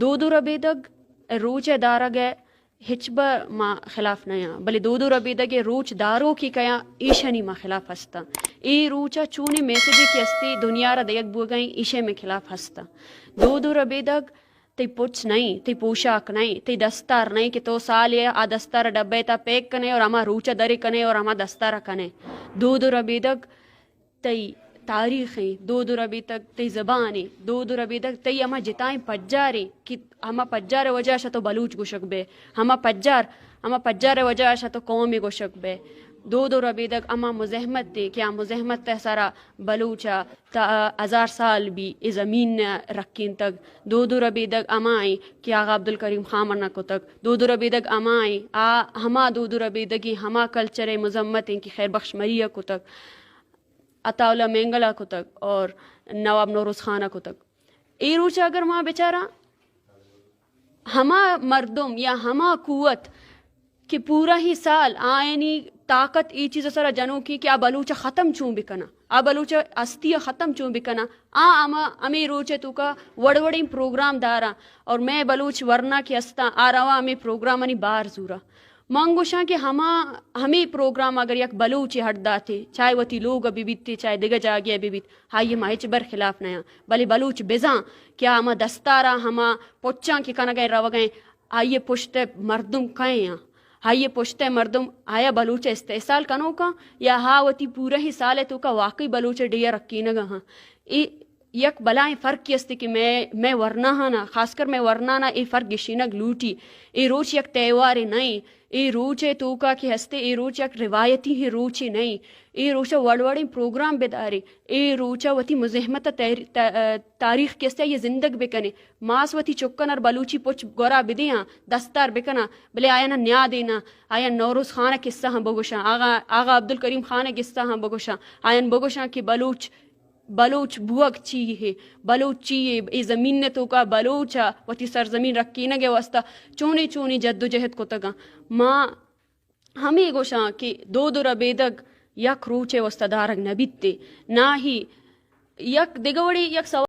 دود ءُ ربیدگ ءِ روچ ءِ دارگ ءِ ہچبر ما خلاف نیاں، بلے دود ءُ ربیدگ ءِ روچ داروکے کئے آں، ایشانی ما خلاف ہستاں۔ اے روچ ءَ چونیں میسجے کہ ہستی دنیا ءَ را دئیگ بوگ ءَ ایں، ایشی ءَ مئے خلاف ہستاں۔ دود ءُ ربیدگ تئی پچ نہ ایں، تئی پوشاک نہ ایں، تئی دستار نہ ایں کہ تو سالے ءَ آ دستار ءَ ڈبہ ءِ تہا پیک کن ئے اور ہما روچ ءَ در ئے کن ئے اور ہما دستار ءَ کن ئے۔ دود ءُ ربیدگ تئی تاریخ ایں، دود ءُ ربیدگ تئی زبان ایں، دود ءُ ربیدگ تئی ہما جتائیں پجار ایں کہ ہما پجار ءِ وجہ ءَ شہ تو بلوچ گوشگ بئے، ہما پجار، ہما پجار ءِ وجہ ءَ شہ تو قومے گوشگ بئے۔ دود ءُ ربیدگ ہما مزاحمت ایں کہ آ مزاحمت ءِ سرا بلوچ ءَ تا ہزار سال بی اے زمین ءَ رکینتگ۔ دود ءُ ربیدگ ہما ایں کہ آغا عبدالکریم خان ءَ کتگ۔ دود ءُ ربیدگ ہما ایں، آ ہما دود ءُ ربیدگ ایں، ہما کلچر ءِ مزاحمت ایں کہ خیر بخش مری ءَ کتگ، عطا اللہ مینگل ءَ کتگ اور نواب نوروز خان ءَ کتگ۔ اے روچ ءَ اگر ما بچاراں، ہما مردم یا ہما قوت کہ پورا ہی سال آیانی طاقت اے چیز ءِ سرا جنوکیں کہ آ بلوچ ءَ ختم چون بکناں، آ بلوچ ءِ ہستی ءَ ختم چون بکناں، آ ہما ہمے روچ ءِ توکا وڑ وڑیں پروگرام داراں اور مئے بلوچ ورنا کہ ہستاں، آ رواں ہمے پروگرامانی بار زوراں۔ من گوشاں کہ ہما، ہمے پروگرام اگر یک بلوچے ہڈ داتے، چاہے وتی لوگ ءَ بہ بیت، چاہے دگہ جاگے ءَ بہ بیت، آئی ءَ ما ہچبر خلاف نیاں، بلے بلوچ بزاں کہ آ ہما دستاراں، ہما پچاں کہ کنگ ءَ روگ ءَ ایں، آئی ءِ پشت ءَ مردم کئے آں؟ آئی ءِ پشت ءَ مردم آیا بلوچ ءِ استحصال کنوکاں یا آ وتی پورہیں سال ءِ توکا واقعی بلوچ ءِ ڈیھ ءَ رکینگ ءَ آں؟ اے یک بلاہیں فرقے است کہ مئے، مئے ورناہاں ءَ، خاص کر مئے ورناہاں ءَ اے فرق گشینگ لوٹی۔ اے روچ یک تہوارے نہ ایں۔ اے روچ ءِ توکا کہ ہستے، اے روچ یک روایتی ہیں روچے نہ ایں۔ اے روچ ءَ وڑ وڑیں پروگرام بدارے۔ اے روچ ءَ وتی مزاحمت ءِ تحر-، تا-، تاریخ کہ ہستے آئی ءَ زندگ بکنے۔ ماس وتی چکاں ءَ بلوچی پچ گورا بدیاں، دستار بکناں، بلے آیاں ءَ نیادیناں، آیاں نوروز خان ءِ قصہ ہم بگوشاں، آغا، آغا عبدالکریم خان ءِ قصہ ہم بگوشاں، آیاں بگوشاں کہ بلوچ، بلوچ بوگ چی ہے، بلوچ چی ہے، اے زمین ءِ توکا بلوچ ءَ وتی سرزمین رکینگ ءِ واستہ چونیں چونیں جدوجہد کتگاں۔ ما ہمے گوشاں کہ دود ءُ ربیدگ یک روچ ءِ واستہ دارگ نہ بیت، نہ ہی یک دگہ وڑے یک سوال